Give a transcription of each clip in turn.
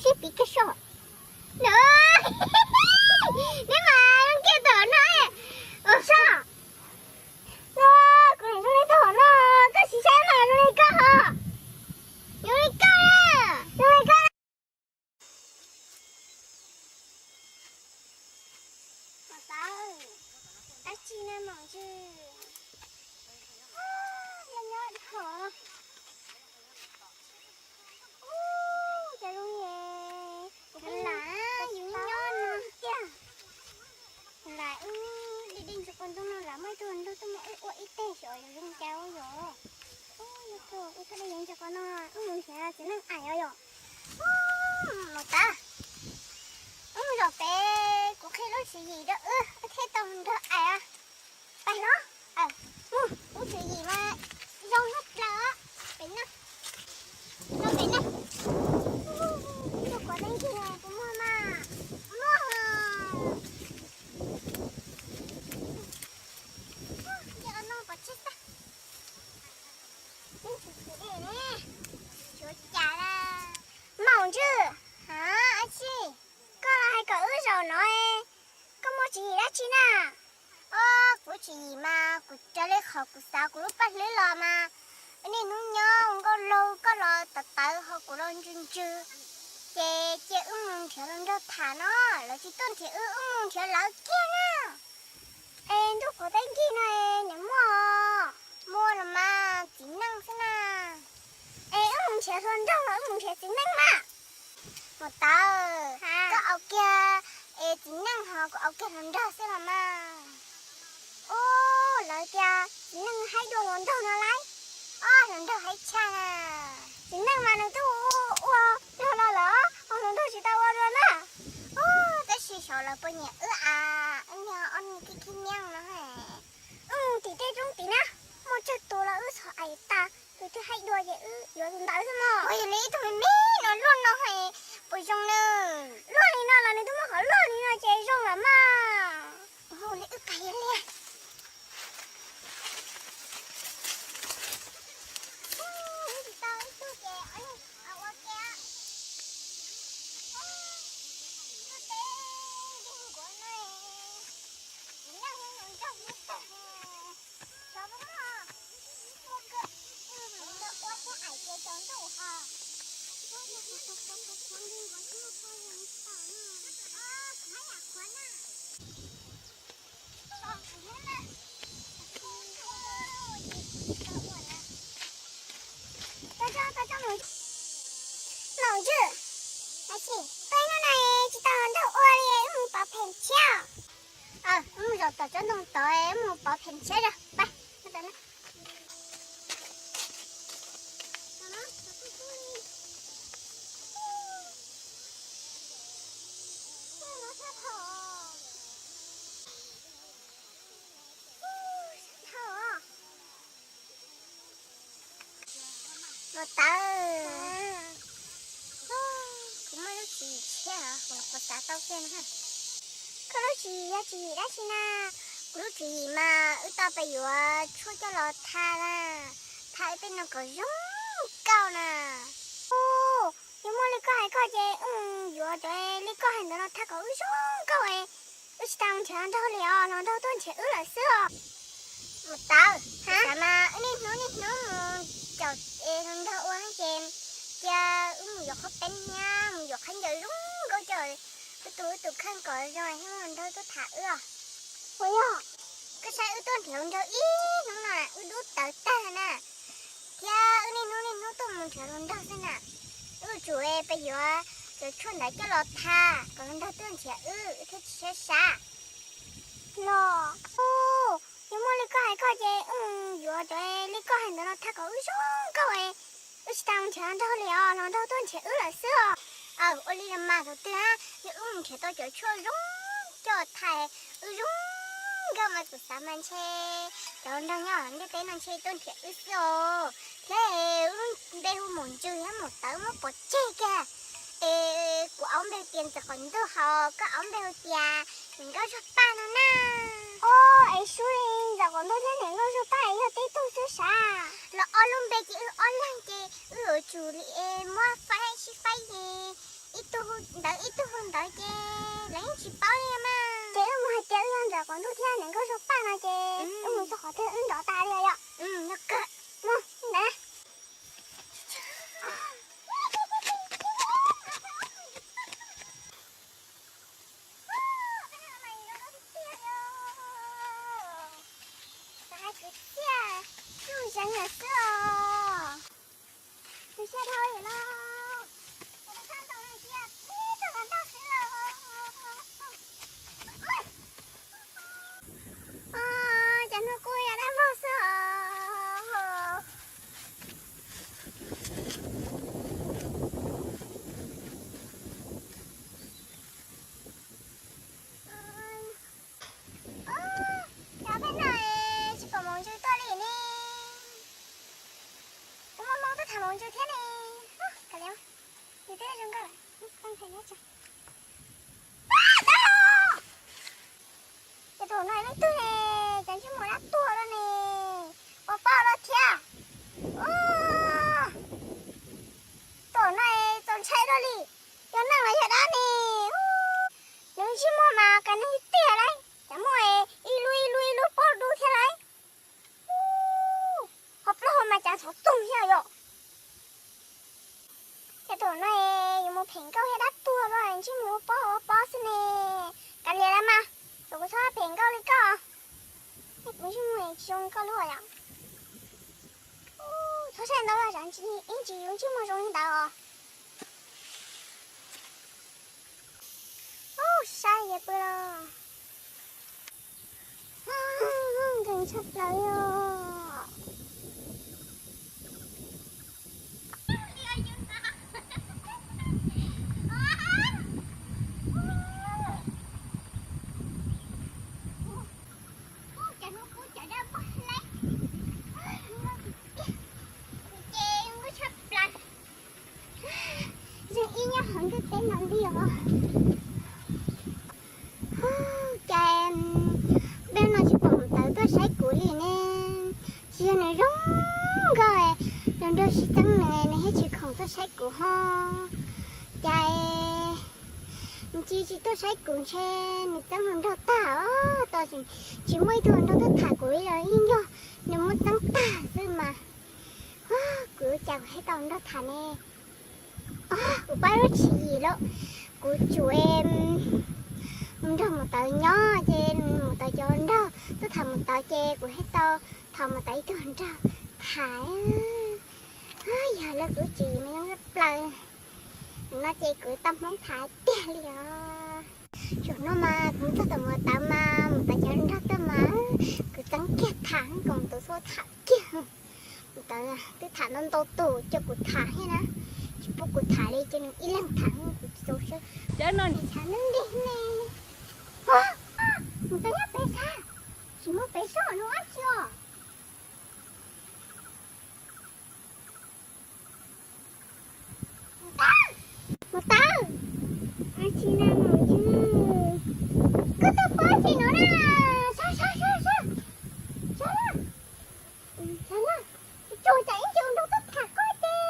Sib piv kiag soj. Neb mas zoo kiag tom no. Ua soj. No, kuv niam zoo li tau hov no, koj tsis saib mas zoo li koj hov. Zoo li koj, zoo li koj. Dab tsi na Maum Ntswg? Nyob nyob dhau. Ub, cas zoo li kuv lam yus nyob no tiag. Lam wb dej dej ntsis qua ntoo no lam muaj ib tug hluas nraug tuaj muab wb ua ib teg xyov yog zoo cas ua yog. Ub, yog kawg wb tuaj dej dej ntsis qua no, wb mus nrhiav txiv neej aim os yog. Ub, Maum Taws, wb mus zaum pem kuv qhia lub tswv yim rau wb, wb thiaj tau nrog aim os. Pais los, mus, lub tswv yim mas zoo tshaj plaws os. Pem no, zoo pem no. Ntug quav teeb kiag puas muaj mas? Muaj. Ua no pov tseg tag. Tshuav cas la? Maum Ntswg, ha, dab tsi? Koj los hais kom wb zaum no, koj muaj tswv yim dab tsi na? Os, kuv tswv yim mas kuv raws li qhov kuv xav kuv lub paj hlwb los mas, niaj hnub nyob ua nkauj laug koj los tawv tawv ho kuv los ntsws ntsws, ces cia wb mus nrhiav hluas nraug tham no, lawv tsis tuaj nrhiav wb, wb mus nrhiav lawv kiag na. Es ntuj qhuav teeb kiag no, nws muaj, muaj los mas txiv neej xwb na. Es wb mus nrhiav hluas nraug los wb mus nrhiav txiv neej mas? Maum Taws, koj au kiag txiv neej ho kuv au kiag hluas nraug xwb los mas. Ub, lawv tias txiv neej haib dua hluas nraug no lauj. Ob, hluas nraug haib tshaj na. Txiv neej mas nws twb ua no lawm, ho hluas nraug tsis tau ua dua na. Ub, tab sis xyov lawv puas nyiam wb a, wb niag ob niag khib khib nyiab no. Wb mus tim tej roob tid na, muaj tsawg tus los wb txhom aim tas, tus twg haib dua ces wb yuav tus ntawd xwb mog. Ua yog li ib tug me me no luaj no puas zoo na? Luaj li no los nws twb muaj qhov luaj li no ces zoo lawm mas. Ua li wb pais li. Wb tsis tau ib tug ces ua ke. Nyob teb nkeeg nkuav no, txiv neej nrog mus tag, xyov puas muaj, ua ke, ua thiab aim ces tsaus ntuj ho. Maum Ntswg, peb hnub no tsis tau nrog ua li, wb mus pov pheem tshiab. Wb mus zaum tom tsob ntoo tod, wb mus pov pheem tshiab os. Pais. Maum Taws, kuv muaj lub tswv yim tshiab, kuv xav tau kiag na. Koj lub tswv yim yog tswv yim dab tsi na? Kuv lub tswv yim mas wb tau pais yuav tshuaj coj los tha na, tha wb tej no kom zoo nkauj na. Yog muaj li koj hais koj ces wb mus yuav cov li koj hais ntawd los tha kom wb zoo nkauj. Wb tsis tas mus nrhiav hluas nraug li os, hluas nraug tuaj nrhiav wb lawm xwb os. Maum Taws, xav mas wb niaj hnub niaj hnub mus caum hluas nraug ua ces cia wb mus yuav qhob peeb thiab mus yuav khaub ncaws zoo nkauj coj wb tu wb tus kheej kom zoo thiab hluas nraug tuaj tham wb os. Ua yog, koj saib wb tuaj nrhiav hluas nraug ib hnub no wb dub tawv tag na, thiab wb niaj hnub niaj hnub tuaj mus nrhiav hluas nraug xwb na. Wb yuav tsum pais yuav cov tshuaj ntawd coj los tha kom hluas nraug tuaj nrhiav wb, wb thiaj tsis sab sab. Los, yog muaj li koj hais koj ces wb mus yuav cov li koj hais ntawd los tha kom wb zoo nkauj. Wb tsis tas mus nrhiav hluas nraug li os, hluas nraug tuaj nrhiav wb lawm xwb os. Ua li los mas thaum twg yog wb mus nrhiav tau cov tshuaj zoo coj tha wb zoo nkauj mas kuv xav mas ntshe cov hluas nraug nyob ntiaj teb no ntshe tuaj nrhiav wb xwb os. Thiab wb lub npe hu Maum Ntswg thiab Maum Tawv muab pov tseg kiag. Es kuv aub npe hu tias Ntxawm Qaum Ntuj, ho koj aub npe hu tias Nkauj Zuag Paj no na. Os, es sub li Ntxawm Qaum Ntuj thiab niam Nkauj Zuag Paj yog tib tug xwb sav? Los ob lub npe ces wb ob leeg ces wb yuav tsum li es muab faib sib faib ces ib tug hu ntawd ib tug hu ntawd ces lawv yeej tsis paub li mas. Ces wb mus hais tias wb yog ntawm qaum ntuj thiab niam nkauj zog paj no ces wb mus txog qhov twg wb nrov tas li yom. Mus ntawd. Hais kwv txhiaj zuj zeeg lawm xwb os. Nws siab dhau lawm los. Tib tug hluas nraug xwb los. Cov hnub qub yog dab vog xwb os. Cov peb no tsis pom maum ntsws tuaj li ne. Kuv muaj hmoo tuaj tham maum ntsws thiab ne. Kav liam, nws twb zoo nkauj lawm, tau nrhiav nyob tso. Ces tus no leej twg ne, cov ntsej muag dab tuag lawm ne, ua pob los thiab. Tus no txaus ntshai dua li, yog neeg los yog dab ne. Nws ntsej muag mas kav neeg tiag tiag lauj, cas muaj ib lub ib lub ib lub pob dub thiab lauj. Ho plaub hau mas cas ntxhov txoog thiab yom. Ces tus no yuav mus phem nkauj thiab dab tuag los ntsej muag ua pob ua pob xwb ne. Kav liam los mas, thaum kuv txhob phem nkauj li koj. Kuv ntsej muag tsis zoo li koj lub yom. Txhob saib ntau, ib ntsis yus ntsej muag zoo li ntawd os. Ub, saib yog pw los. Nkees tshaj plaws li os. Ces ib nyob hauv ntiaj teb no li os. Cas dab no tsis pom maum tawv tuaj saib kuv li ne. Tsis yog nws zoo nkauj, hluas nraug sib txeeb nws, nws thiaj tsis khoom tuaj saib kuv ho. Cas nws tsis tsis tuaj saib kuv ntshe nws txeeb hluas nraug tag os. Tos tsis muaj ib tug hluas nraug tuaj tham kuv li los yeej yog nws muab txeeb tag xwb mas. Kuv cas kuv thiaj tau nrog tham ne. Kuv pab lub tswv yim lawm, kuv tsum mus nrog maum tawv nyob ces maum tawv cov nraug tuaj tham maum tawv ces kuv thiaj tau thov maum tawv ib tug nraug tham. Yog lawv kuv tswv yim mas zoo tshaj plaws no ces kuv tau hmoob tham tiag li os. Zaum no mas kuv mus txog tom maum tawv mas maum tawv cov nraug tuaj mas kuv txeeb kiag tham, kuv tus xub tham kiag. Maum tawv twb tham ntau ntau tus ces kuv tham thiab na, tsis pub kuv tham li ces nws ib leeg tham kuv tsis txaus siab. Cov no nim tshav ntev ntev ne. Maum tawv nyob pem tshab, tsis muaj pem soj no dab tsi os. Maum tawv, dab tsi na maum tawv, koj tuaj pab tsis no na, sab sab sab sab, sab na, sab na, tsuas cas ib tug nraug tuaj tham koj ces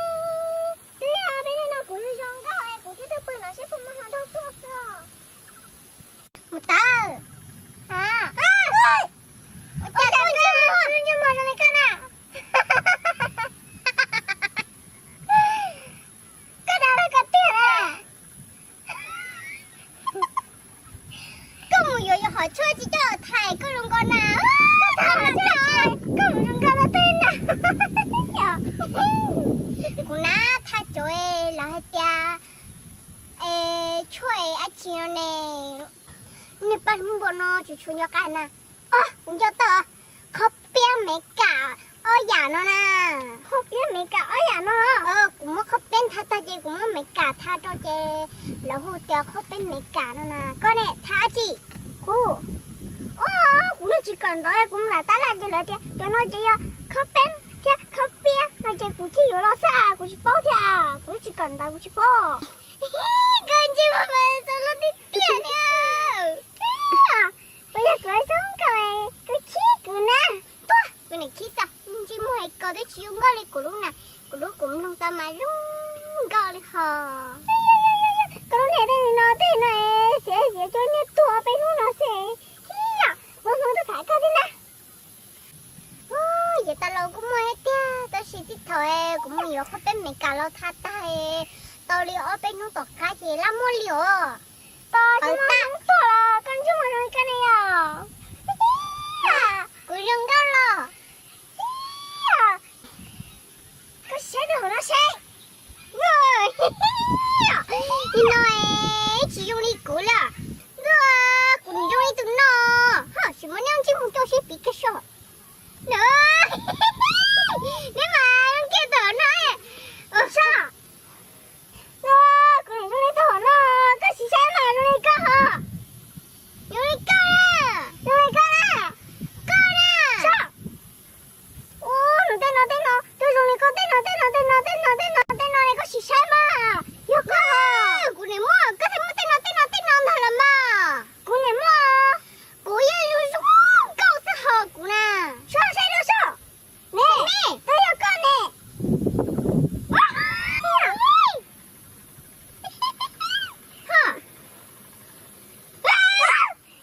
twb peb no kuv zoo nkauj es kuv thiaj tuaj pw no seb puas muaj hluas nraug tuaj xwb. Maum tawv, cas koj ntsej muag zoo li koj na? Koj dag koj tiag na. Koj mus yuav yus hom tshuaj tsis coj los thaiv koj zoo nkauj na. Koj mus zoo nkauj no twb na. Kuv na, thaj tsam lawv hais tias tshuaj dab tsi no ne. Nej pab Hmoob npua no tsis tshua nco qab na. Kuv nco tau, qhob piab Amelikas ob yam no na. Qhob piab Amelikas ob yam no. Kuv muab qhob piab nthav tag ces kuv muab Amelikas nthav rau ces lawv hu tias qhob piab Amelikas no na. Koj ne nthav dab tsi? Kuv, kuv yeej tsis kawm ntawv, kuv mus lam tab laj ces lawv tias cov no ces yog qhob piab thiab qhob piab no ces kuv thiaj yuav los xwb, kuv tsis paub thiab, kuv yeej tsis kawm ntawv kuv tsis paub. Koj ntsej muag mas txaus loj tiag tiag li. Puas yog kuv zoo nkauj, koj khib kuv na? Tuag, kuv niam khib txog ntsej muag es koj twb tsis zoo nkauj li kuv lub na, kuv lub kuv mloog tau mas zoo nkauj li hos. Koj lub niag tej no tej no es xiav xiav cov niag tuag peb hnub no xwb. Ib yam muaj hmoo tuaj tham koj thiab na. Ces tau los kuj muaj thiab tiag, tab sis txij thaum kuv mus yuav qhov peb Meskas los tha tag tau li ob peb hnub tom qab ces laj muaj li os. Tos tsis muaj hmoo tuaj los koj ntsej muag zoo li koj ne yom. Kuv zoo nkauj los. Koj saib rau hauv no seb. Nim no tsis zoo li kuv lawm. Ntuj, kuv zoo li tus no. Ho, tsis muaj nej ntsej muag coj seb piv kawg soj. Neb mas zoo kiag tau no. Soj, kuv zoo li tus no, koj sim saib mas zoo li koj ho. Zoo li koj na. Zoo li koj na. Koj na. Soj. Ub, no tej no tej no twb zoo li koj tej no tej no tej no tej no tej no tej no ne, koj sim saib mas. Yog koj. Kuv niam muaj, koj thiaj muaj tej no tej no tej no ntag los mas. Kuv niam muaj. Kuv yeej zoo zoo nkauj xwb ho kuv na. Soj saib rau soj. Ne, twb yog koj ne. Ho,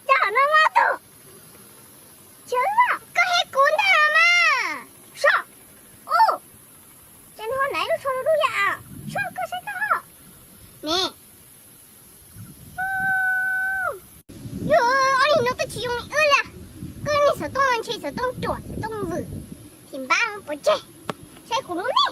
cas no muaj tus Koj hais kuv ntag mas. Soj, ub, cas nws ho naiv lub tsho rau dub yam, Soj koj saib koj. Ne, yog ob niag no twb tsis zoo li wb li. Koj niag xov tooj ntshe xov tooj ruam xov tooj vwm, thim npab pov tseg. Saib kuv lub ne.